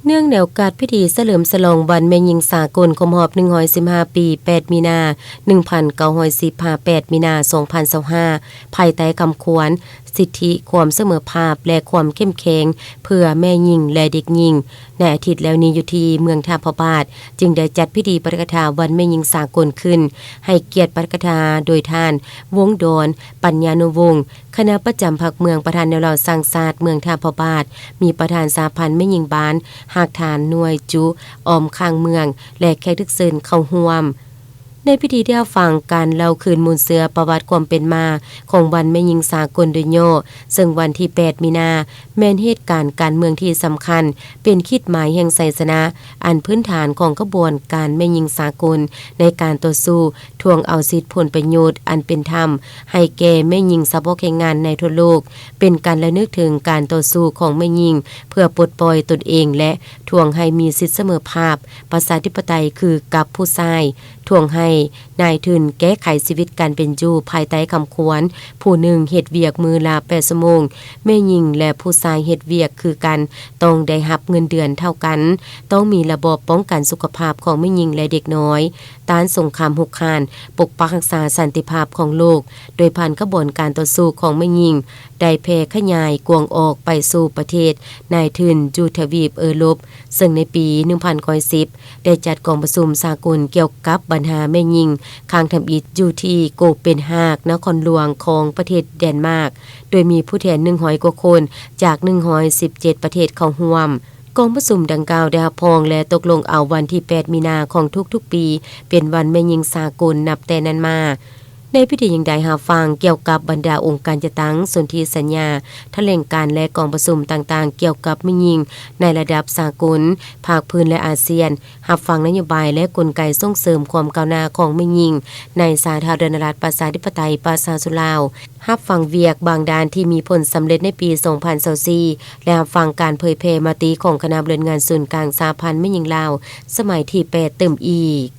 ເນື່ອງໃນໂອກາດພິທີສະເຫຼີມສະຫຼອງວັນແມ່ຍິງສາກົນຄົບຮອບໜຶ່ງຮ້ອຍສິບຫ້າປີ ແປດມີນາ ໜຶ່ງພັນເກົ້າຮ້ອຍສິບ ຫາ ແປດມີນາ ສອງພັນຊາວຫ້າ ພາຍໃຕ້ຄຳຂວັນ ສິດທິ, ຄວາມສະເໝີພາບ ແລະ ຄວາມເຂັ້ມແຂງເພື່ອແມ່ຍິງ ແລະ ເດັກຍິງ ໃນອາທິດແລ້ວນີ້ ຢູ່ທີ່ເມືອງທ່າພະບາດ ຈຶ່ງໄດ້ຈັດພິທີປາຖະກະຖາວັນແມ່ຍິງສາກົນຂຶ້ນ ໃຫ້ກຽດປາຖະກະຖາໂດຍທ່ານ ວົງດອນ ປັນຍານຸວົງ ຄະນະປະຈຳພັກເມືອງ, ປະທານແນວລາວສ້າງຊາດເມືອງທ່າພະບາດ, ມີປະທານສະຫະພັນແມ່ຍິງບ້ານ ຮາກຖານໜ່ວຍຈຸ ອ້ອມຂ້າງເມືອງ ແລະ ແຂກຖືກເຊີນເຂົ້າຮ່ວມ. ໃນພິທີໄດ້ຮັບຟັງການເລົ່າຄືນມູນເຊື້ອປະຫວັດຄວາມເປັນມາຂອງວັນແມ່ຍິງສາກົນໂດຍຫຍໍ້, ເຊິ່ງວັນທີແປດມີນາ ແມ່ນເຫດການການເມືອງທີ່ສຳຄັນ, ເປັນຂີດໝາຍແຫ່ງໄຊຊະນະ ອັນພື້ນຖານຂອງຂະບວນການແມ່ຍິງສາກົນໃນການຕໍ່ສູ້ ທວງເອົາສິດຜົນປະໂຫຍດອັນເປັນທຳໃຫ້ແກ່ແມ່ຍິງສາວອອກແຮງງານໃນທົ່ວໂລກ, ເປັນການລະນຶກເຖິງການຕໍ່ສູ້ຂອງແມ່ຍິງເພື່ອປົດປ່ອຍຕົນເອງ ແລະ ທວງໃຫ້ມີສິດສະເໝີພາບ, ປະຊາທິປະໄຕຄືກັບຜູ້ຊາຍ, ທວງໃຫ້ນາຍທຶນແກ້ໄຂຊີວິດການເປັນຢູ່ພາຍໃຕ້ຄຳຂວັນ ຜູ້ໜຶ່ງເຮັດວຽກມື້ລະແປດຊົ່ວໂມງ, ແມ່ຍິງ ແລະ ຜູ້ຊາຍເຮັດວຽກຄືກັນ ຕ້ອງໄດ້ຮັບເງິນເດືອນເທົ່າກັນ, ຕ້ອງມີລະບອບປ້ອງກັນສຸຂະພາບຂອງແມ່ຍິງ ແລະ ເດັກນ້ອຍ, ຕ້ານສົງຄາມຮຸກຮານ, ປົກປັກຮັກສາສັນຕິພາບຂອງໂລກ, ໂດຍຜ່ານຂະບວນການຕໍ່ສູ້ຂອງແມ່ຍິງ ໄດ້ແຜ່ຂະຫຍາຍກວ້າງອອກໄປສູ່ປະເທດນາຍທຶນຢູ່ທະວີບເອີຣົບ, ເຊິ່ງໃນປີໜຶ່ງພັນເກົ້າຮ້ອຍສິບ ໄດ້ຈັດກອງປະຊຸມສາກົນກ່ຽວກັບບັນຫາແມ່ຍິງຄັ້ງທຳອິດຢູ່ທີ່ໂກເປນຮາກ, ນະຄອນຫຼວງຂອງປະເທດແດນມາກ, ໂດຍມີຜູ້ແທນໜຶ່ງຮ້ອຍກວ່າຄົນຈາກໜຶ່ງຮ້ອຍສິບເຈັດປະເທດເຂົ້າຮ່ວມ. ກອງປະຊຸມດັ່ງກ່າວໄດ້ຮັບຮອງ ແລະ ຕົກລົງເອົາວັນທີແປດມີນາຂອງທຸກໆປີ ເປັນວັນແມ່ຍິງສາກົນນັບແຕ່ນັ້ນມາ. ໃນພິທີຍັງໄດ້ຮັບຟັງກ່ຽວກັບບັນດາອົງການຈັດຕັ້ງ, ສົນທິສັນຍາ, ຖະແຫຼງການ ແລະ ກອງປະຊຸມຕ່າງໆກ່ຽວກັບແມ່ຍິງໃນລະດັບສາກົນ, ພາກພື້ນ ແລະ ອາຊຽນ, ຮັບຟັງນະໂຍບາຍ ແລະ ກົນໄກສົ່ງເສີມຄວາມກ້າວໜ້າຂອງແມ່ຍິງໃນສາທາລະນະລັດປະຊາທິປະໄຕປະຊາຊົນລາວ, ຮັບຟັງວຽກບາງດ້ານທີ່ມີຜົນສຳເລັດໃນປີສອງພັນຊາວສີ່ ແລະ ຮັບຟັງການເຜີຍແຜ່ມະຕິຂອງຄະນະບໍລິຫານງານສູນກາງສະຫະພັນແມ່ຍິງລາວ ສະໄໝທີແປດຕື່ມອີກ.